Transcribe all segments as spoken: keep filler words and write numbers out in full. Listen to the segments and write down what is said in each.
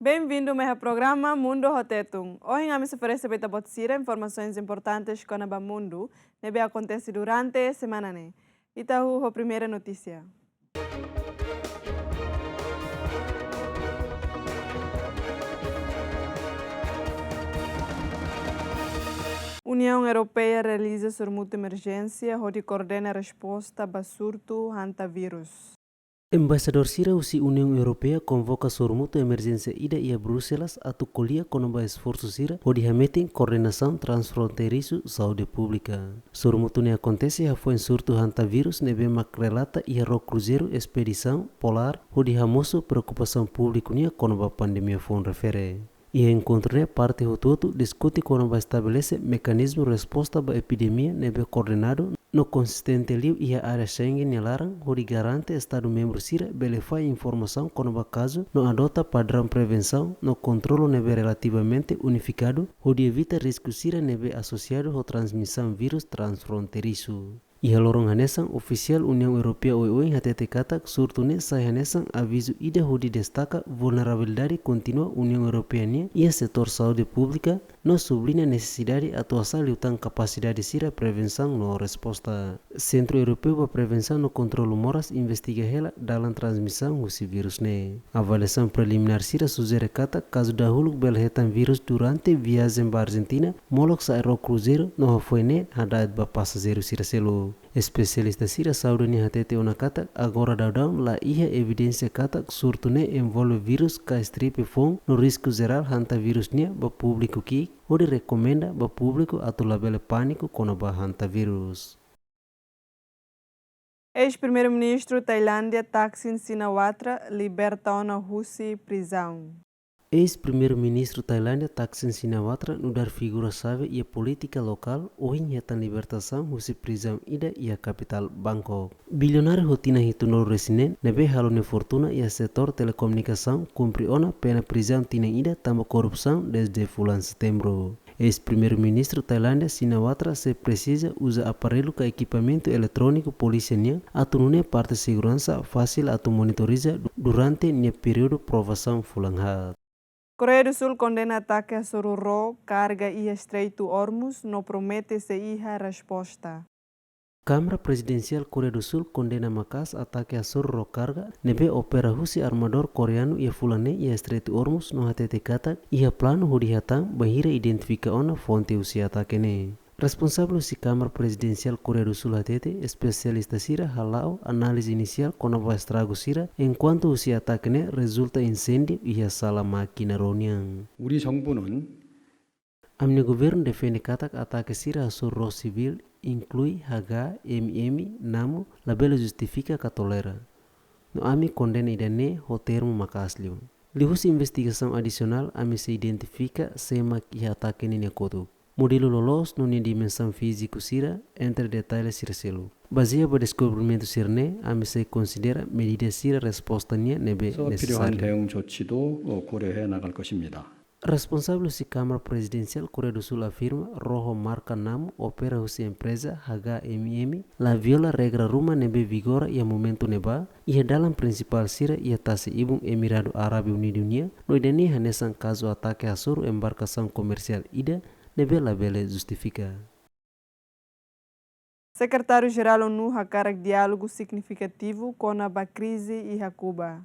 Benvindu mai iha programa Mundu ho Tetun. Ohin ami sei oferese ba ita-boot sira informasaun importante kona-ba mundu ne'ebé akontese durante semana ne'e. Ita hahú ho primeira notísia. Uniaun Europeia realiza sorumutu emerjénsia hodi koordena resposta ba surtu hantavírus. Embaixadór sira husi Uniaun Europeia konvoka sorumutu emerjénsia ida iha Bruxelas atu ko'alia kona-ba esforsu sira hodi hametin koordenasaun transfronteirisu saúde públika. Sorumutu ne'e akontese hafoin surtu hantavírus ne'ebé mak relata iha ró kruzeiru Expedição Polar hodi hamosu preokupasaun públiku nian kona-ba pandemia foun refere. Iha enkontru ne'e parte hotu-hotu diskute kona-ba estabelese mekanizmu resposta ba epidemia ne'ebé koordenadu no konsistente liu iha área Schengen nia laran hodi garante Estadu membru sira bele fó informasaun kona-ba kazu no adota padraun prevensaun no kontrolu ne'ebé relativamente unifikadu hodi evita risku sira ne'ebé asosiadu ho transmisaun vírus transfronteirisu. Iha loron hanesan, ofisiál Uniaun Europeia oioin hatete katak surtu ne'e sai hanesan avizu ida hodi destaka vulnerabilidade kontínua Uniaun Europeia nian iha setór saúde públika no subliña nesesidade atu hasa'e liután kapasidade sira prevensaun no resposta. Sentru Europeu ba Prevensaun no Kontrolu Moras investiga hela dalan transmisaun husi vírus ne'e. Avaliasaun preliminár sira sujere katak kazu dahuluk bele hetan vírus durante viajen ba Argentina, molok sa'e ró kruzeiru no hafoin ne'e hada'et ba pasajeiru sira seluk. Espesialista sira saúde nian hatete ona katak agora daudaun la iha evidénsia katak surtu ne'e envolve vírus ka stripe foun no risku jerál hantavírus nian ba públiku ki'ik, hodi rekomenda ba públiku atu labele pániku kona-ba hantavírus. Eis-Primeiru-Ministru Tailándia Thaksin Shinawatra liberta ona husi prizaun. Eis-Primeiru-Ministru Tailándia Thaksin Shinawatra nu'udar figura xave iha polítika lokál ohin hetan libertasaun husi prizaun ida iha kapitál Bangkok. Bilionáriu ho tinan hitunulu-resin-neen ne'ebé halo nia fortuna iha setór telekomunikasaun kumpre ona pena prizaun tinan ida tanba korrupsaun dezde fulan Setembru. Eis-Primeiru-Ministru Tailándia Shinawatra sei presiza uza aparellu ka ekipamentu eletróniku polísia nian atu nune'e parte seguransa fasil atu monitoriza du-, durante nia períodu provasaun fulan haat. Koreia do Sul kondena atake hasoru ró karga iha Estreitu Hormuz no promete sei iha resposta. Kámara Prezidensiál Koreia do Sul kondena maka'as atake hasoru ró karga ne'ebé opera husi armadór koreanu iha fulan ne'e iha Estreitu Hormuz no hatete katak iha planu hodi hatán bainhira identifika ona fonte husi atake ne'e. Responsavel husi Kámara Prezidensiál Koreia do Sul hatete, espesialista sira hala'o análize inisiál kona-ba estragu sira, enkuantu husi atake ne'e rezulta inséndiu iha sala mákina ró nian. 우리 정부는 Ami-nia governu defende katak atake sira hasoru ró sivíl, inklui H K, M M, Nammo, labele justifika ka tolera. No ami kondena ida-ne'e ho termu maka'as liu. Liuhusi investigasaun adisionál, ami sei identifika sé mak iha atake ne'e nia kotuk, modelu loloos no nia dimensaun fíziku sira, entre detalle sira seluk. Bazeia ba deskobrimentu sira-ne'e, ami sei konsidera medida sira resposta nian ne'ebé 그래서 필요한 nesesáriu. 대응 조치도, 어, 고려해 나갈 것입니다. Responsavel husi Kámara Prezidensiál Koreia do Sul afirma, ró ho marka Nammo opera husi empreza H K M M la viola regra ruma ne'ebé vigora iha momentu ne'ebá, iha dalan prinsipál sira iha tasi-ibun Emiradu Árabe Unidu nian, no ida-ne'e hanesan kazu atake hasoru embarkasaun komersiál ida ne'ebé labele justifika. Sekretáriu-Jerál ONU hakarak diálogu signifikativu kona-ba krize iha Kuba.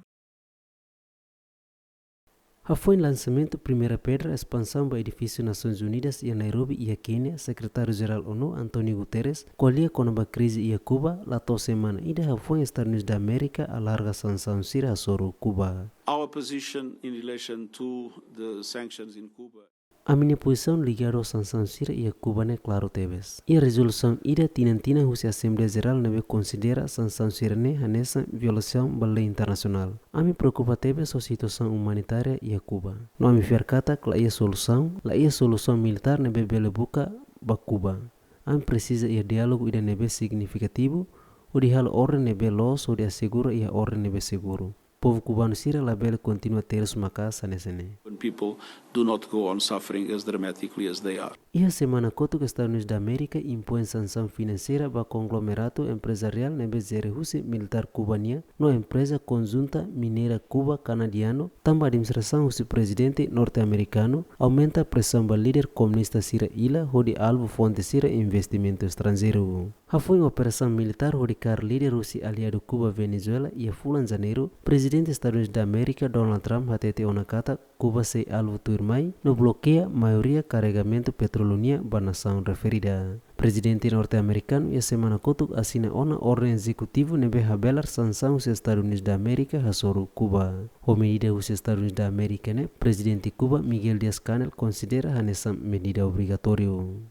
Hafoin lansamentu primeira pedra espansaun ba edifísiu Nasoins Unidas iha Nairobi, iha Kénia, Sekretáriu-Jerál ONU António Guterres ko'alia kona-ba krize iha Kuba, la to'o semana ida hafoin Estadus Unidus da Amérika alarga sansaun sira hasoru Kuba. Our position in relation to the sanctions in Cuba. Ami-nia pozisaun ligadu ho sansaun sira iha Kuba ne'e klaru tebes. Iha rezolusaun ida tinan-tinan husi Asembleia Jerál ne'ebé konsidera sansaun sira-ne'e hanesan violasaun ba lei internasionál. Ami preokupa tebes ho situasaun umanitária iha Kuba. No ami fiar katak la iha solusaun, la iha solusaun militár ne'ebé bele buka ba Kuba. Ami presiza iha diálogu ida ne'ebé signifikativu, hodi halo orden ne'ebé loos, hodi asegura iha orden ne'ebé seguru. Povu kubanu sira labele kontinua terus maka'as hanesan ne'e. When people do not go on suffering as dramatically as they are. Iha semana kotuk Estadus Unidus da Amérika impoin sansaun finanseira ba konglomeradu emprezariál ne'ebé jere husi militár Kuba nian no empreza konjunta mineira Kuba-Kanadianu, tanba administrasaun husi prezidente norte-amerikanu aumenta presaun ba líder komunista sira ila hodi alvu fonte sira investimentu estranjeiru. Hafoin operasaun militár hodi kaer líder husi aliadu Kuba Venezuela iha fulan Janeiru, Prezidente Estadus Unidus da Amérika Donald Trump hatete ona katak Kuba sei alvu tuirmai no blokeia maioria karregamentu petróleu nian ba nasaun referida. Prezidente norte-amerikanu iha semana kotuk asina ona orden ezekutivu ne'ebé habelar sansaun husi Estadus Unidus da Amérika hasoru Kuba. Ho medida husi Estadus Unidus da Amérika ne'e, Prezidente Kuba Miguel Dias-Canel konsidera hanesan medida obrigatóriu.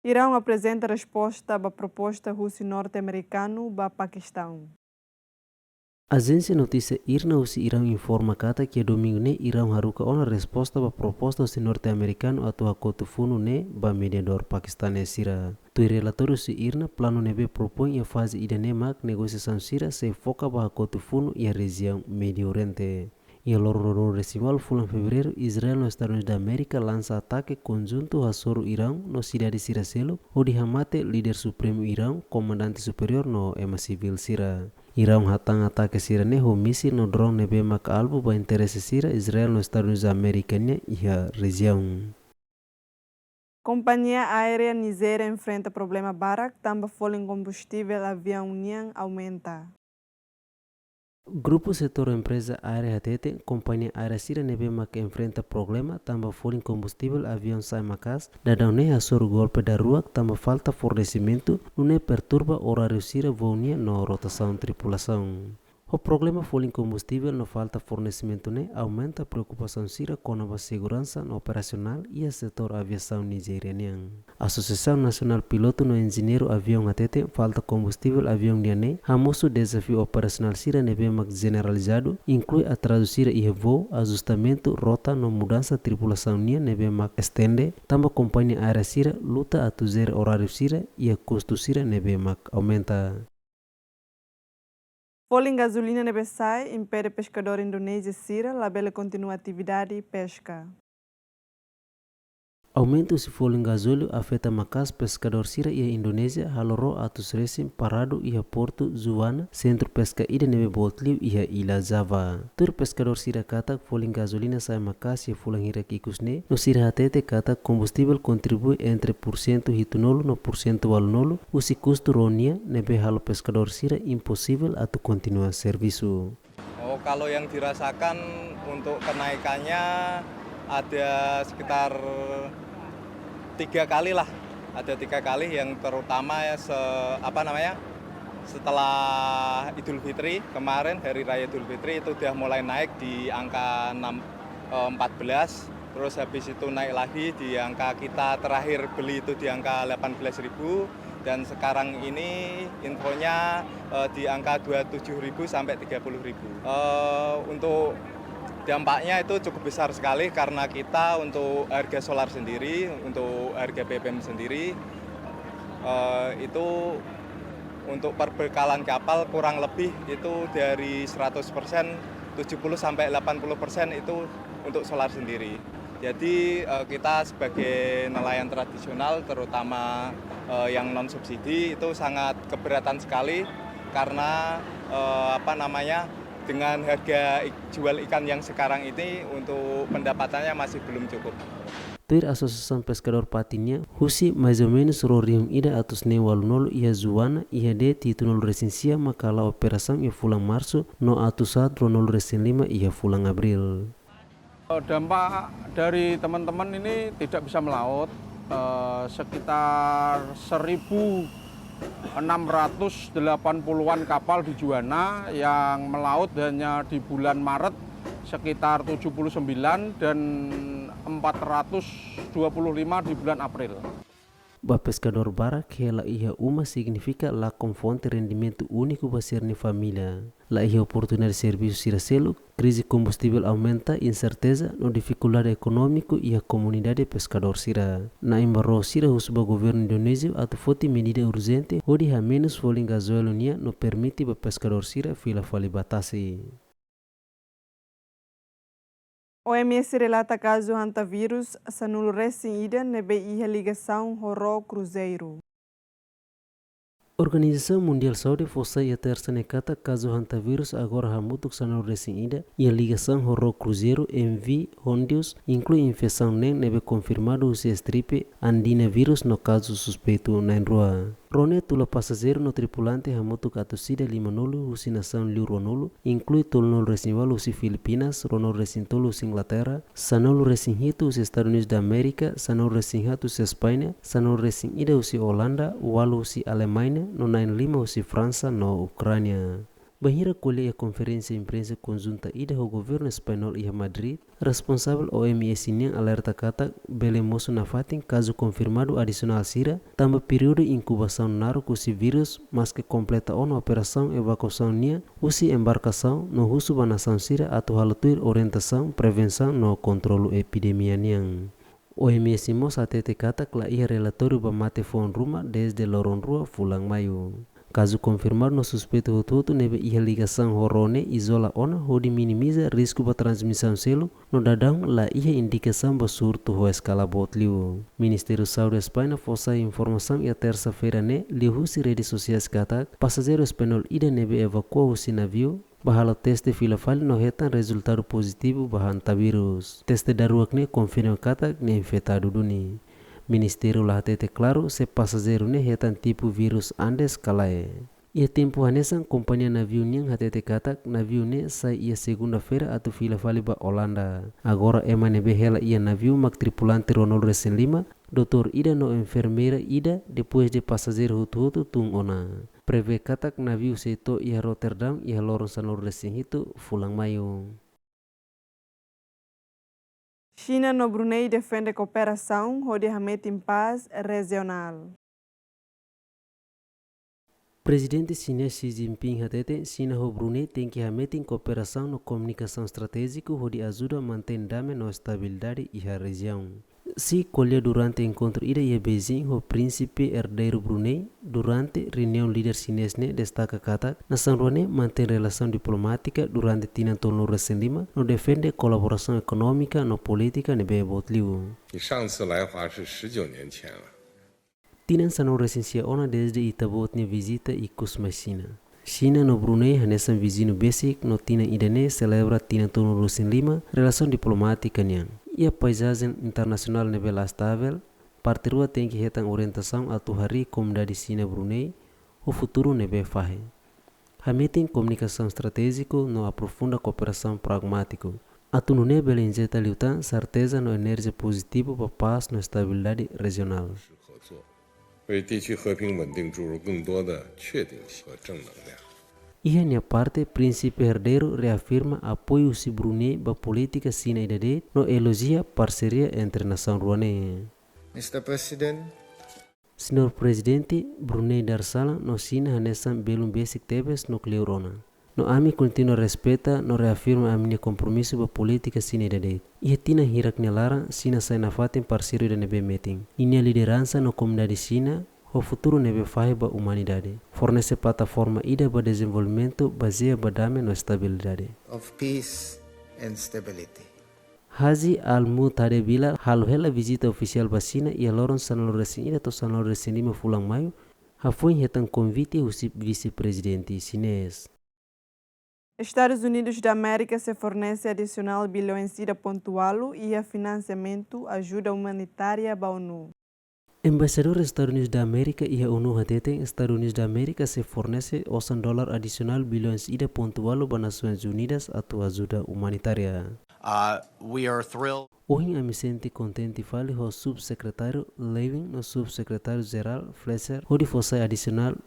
Iraun aprezenta resposta ba proposta husi norte-amerikanu ba Pakistan. Ajénsia notísia IRNA husi Iraun informa katak iha domingu ne'e Iraun haruka ona resposta ba proposta husi norte-amerikanu atu hakotu funu ne'e ba mediadór pakistanés sira. Tuir relatóriu husi IRNA, planu ne'ebé propoin iha faze ida-ne'e mak negosiasaun sira sei foka ba hakotu funu iha rejiaun Médiu Oriente. Iha loron ruanulu-resin-ualu fulan Fevereiru, Israel no Estadus Unidus da Amérika lansa atake konjuntu hasoru Iraun no sidade sira seluk, hodi hamate líder supremu Iraun, komandante superiór no ema sivíl sira. Iraun hatán atake sira-ne'e ho mísil no drone ne'ebé maka alvu ba interese sira Israel no Estadus Unidus da Amérika nian iha rejiaun. Kompañia aérea Nizéria enfrenta problema barak tanba folin kombustivel aviaun nian aumenta. Grupu setór empreza aérea hatete, kompañia aérea sira ne'ebé maka enfrenta problema tanba folin kombustivel aviaun sa'e maka'as, daudaun ne'e hasoru golpe daruak tanba falta fornesimentu, nune'e perturba oráriu sira voo nian no rotasaun tripulasaun. Ho problema folin kombustivel no falta fornesimentu ne'e aumenta preokupasaun sira kona-ba seguransa no operasionál iha setór aviasaun Nizéria nian. Asosiasaun Nasionál Pilotu no Enjeñeiru Aviaun hatete, falta kombustivel aviaun nian ne'e hamosu dezafiu operasionál sira ne'ebé mak jeneralizadu, inklui atrazu sira iha voo, ajustamentu rota no mudansa tripulasaun nian ne'ebé mak estende, tanba kompañia aérea sira luta atu jere oráriu sira iha kustu sira ne'ebé mak aumenta. Folin gazolina ne'ebé sa'e impede peskadór Indonézia sira labele kontinua atividade peska. Aumentu husi folin gazóliu afeta maka'as peskadór sira iha Indonézia, halo ró atus resin paradu iha portu Juwana, sentru peska ida ne'ebé boot liu iha ila Java. Tuir peskadór sira katak folin gazolina sa'e maka'as iha fulan hirak ikus ne'e, no sira hatete katak kombustivel kontribui entre pursentu hitunulu no pursentu ualunulu husi kustu ró nian, ne'ebé halo peskadór sira imposivel atu kontinua servisu. Oh, kalau yang dirasakan untuk kenaikannya ada sekitar tiga kali lah. Ada tiga kali yang terutama ya se-, apa namanya, setelah Idul Fitri kemarin, Hari Raya Idul Fitri itu udah mulai naik di angka enam, eh, empat belas, terus habis itu naik lagi di angka kita terakhir beli itu di angka delapan belas ribu, dan sekarang ini infonya, eh, di angka dua puluh tujuh ribu sampai tiga puluh ribu. Eh, untuk dampaknya itu cukup besar sekali karena kita untuk harga solar sendiri, untuk harga B B M sendiri, eh, itu untuk perbekalan kapal kurang lebih itu dari seratus persen, tujuh puluh sampai delapan puluh persen itu untuk solar sendiri. Jadi, eh, kita sebagai nelayan tradisional, terutama, eh, yang non subsidi, itu sangat keberatan sekali karena, eh, apa namanya, dengan harga ik-, jual ikan yang sekarang ini, untuk pendapatannya masih belum cukup. Tuir Asosiasaun Peskadór Pati nian, husi maizumenus ró rihun ida atus neen ualunulu iha Juwana, iha de'it hitunulu resin sia maka la'o operasaun iha fulan Marsu, no atus haat ruanulu resin lima iha fulan Abríl. Eh, dampak dari teman-teman ini tidak bisa melaut, eh, sekitar seribu enam ratus delapan puluhan kapal di Juwana, yang melaut hanya di bulan Maret sekitar tujuh puluh sembilan dan empat ratus dua puluh lima di bulan April. Ba peskadór barak, hela iha uma signifika lakon fonte rendimentu úniku ba sira-nia família. La iha oportunidade servisu sira seluk, krize kombustivel aumenta inserteza no difikuldade ekonómiku iha komunidade peskadór sira. Na'in ba ró sira husu ba governu Indonézia atu foti medida urjente hodi hamenus folin gazóliu nian no permite ba peskadór sira fila fali ba tasi. O M S relata kazu hantavírus sanulu-resin-ida ne'ebé iha ligasaun ho ró kruzeiru. Organizasaun Mundiál Saúde fó sai iha Tersa ne'e katak kazu hantavírus agora hamutuk sanulu-resin-ida iha ligasaun ho ró kruzeiru M V Hondius, inklui infesaun neen ne'ebé konfirmadu husi estripe Andinavírus no kazu suspeitu na'in-rua. Ró ne'e tula pasajeiru no tripulante hamutuk atus ida limanulu husi nasaun liu ruanulu, inklui tolunulu-resin-ualu husi Filipinas, ruanulu-resin-tolu husi Inglaterra, sanulu-resin-hitu husi Estadus Unidus da Amérika, sanulu-resin-haat husi España, sanulu-resin-ida husi Olanda, ualu husi Alemaña, no na'in-lima husi Fransa no Ukránia. Bainhira ko'alia iha konferénsia imprensa konjunta ida ho governu espanhol iha Madrid, responsavel O M S nian alerta katak bele mosu nafatin kazu konfirmadu adisionál sira, tanba períodu inkubasaun naruk husi vírus, maske kompleta ona operasaun evakuasaun nian husi embarkasaun no husu ba nasaun sira atu halo tuir orientasaun prevensaun no kontrolu epidemia nian. O M S mós hatete katak la iha relatóriu ba mate foun ruma dezde loron rua fulan Maiu. Kazu konfirmadu no suspeitu hotu-hotu ne'ebé iha ligasaun ho ró ne'e izola ona hodi minimiza risku ba transmisaun seluk, no daudaun la iha indikasaun ba surtu ho eskala boot liu. Ministériu Saúde España fó sai informasaun iha Tersa-feira ne'e liuhusi redes sosiais katak pasajeiru espanhol ida ne'ebé evakua husi naviu bá halo teste fila fali no hetan rezultadu pozitivu ba hantavírus. Teste daruak ne'e konfirma katak nia infetadu duni. Ministériu la hatete klaru se pasajeiru ne'e hetan tipu vírus Andes ka lae. Iha tempu hanesan, kompañia naviu nian hatete katak naviu ne'e sai iha segunda-feira atu fila fali ba Olanda. Agora ema ne'ebé hela iha naviu mak tripulante ruanulu-resin-lima, doutór ida no enfermeira ida, depois de pasajeiru hotu-hotu tun ona. Prevee katak naviu sei to'o iha Rotterdam iha loron sanulu-resin-hitu fulan Maiu. Xina no Brunei defende kooperasaun hodi hametin pás rejionál. Prezidente xinés Xi Jinping hatete, Xina ho Brunei tenke hametin kooperasaun no komunikasaun estratéjiku hodi ajuda mantein dame no estabilidade iha rejiaun. Xi ko'alia durante enkontru ida iha Beijing ho Prínsipe Erdeiru Brunei. Durante reuniaun, líder xinés ne'e destaka katak nasaun rua ne'e mantein relasaun diplomátika durante tinan tolunulu-resin-lima no defende kolaborasaun ekonómika no polítika ne'ebé boot liu. 你上次来华是十九年前了。 Tinan sanulu-resin-sia ona dezde ita-boot nia vizita ikus mai Xina. Xina no Brunei hanesan viziñu besik no tinan ida-ne'e selebra tinan tolunulu-resin-lima relasaun diplomátika nian. Iha paizajen internasionál ne'ebé la estavel, parte rua tenke hetan orientasaun atu harii komunidade Xina-Brunei ho futuru ne'ebé fahe. Hametin komunikasaun estratéjiku no aprofunda kooperasaun pragmátiku, atu nune'e bele injeta liután serteza no enerjia pozitivu ba pás no estabilidade rejionál. 为地区和平稳定注入更多的确定性和正能量。 Iha nia parte, Prínsipe Erdeiru reafirma apoiu husi Brunei ba polítika Xina ida de'it no elojia parseria entre nasaun rua ne'e. Mister President, Señór Prezidente, Brunei Darussalam no Xina hanesan belun besik tebes no kleur ona. No ami kontinua respeita no reafirma ami-nia kompromisu ba polítika Xina ida de'it. Iha tinan hirak nia laran, Xina sai nafatin parseiru ida ne'ebé metin. Ninia lideransa no komunidade Xina ho futuru ne'ebé fahe ba umanidade. Fornese plataforma ida ba dezenvolvimentu bazeia ba dame no estabilidade. Of peace and stability. Haji Al-Muhtade Bilal halo hela vizita ofisiál ba Xina iha loron sanulu-resin-ida to'o sanulu-resin-lima fulan Maiu, hafoin hetan konvite husi vise-prezidente xinés. Estadus Unidus da Amérika sei fornese adisionál bilhões ida pontu ualu iha finansiamentu ajuda umanitária ba ONU. Embaixadór Estadus Unidus da Amérika iha ONU hateten, Estadus Unidus da Amérika sei fornese osan dolar adisionál bilhões ida pontu ualu ba Nasoins Unidas atu ajuda umanitária. Uh, we are thrilled. Ohin ami sente kontente fali ho Subsekretáriu Lewin no Subsekretáriu Jerál Fletcher hodi fó sai adisionál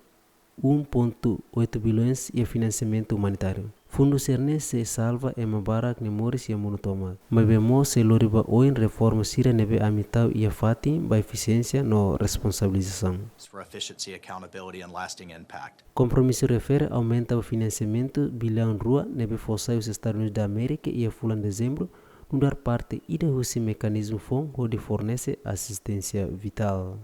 um ponto oito bilhões iha finansiamentu umanitáriu. Fundu sira-ne'e sei salva ema barak nia moris iha mundu tomak. Maibé mós sei lori ba oin reforma sira ne'ebé ami tau iha fatin ba efisiénsia no responsabilizasaun. For efficiency, accountability, and lasting impact. Kompromisu refere aumenta ba finansiamentu bilhão rua ne'ebé fó sai husi Estadus Unidus da Amérika iha fulan Dezembru, nu'udar parte ida husi mekanizmu foun hodi fornese asisténsia vitál.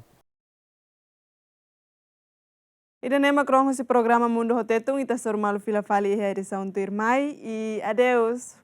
Ida-ne'e mak rona husi programa Mundu ho Tetun, ita hasoru malu fila fali iha edisaun tuirmai, i adeus.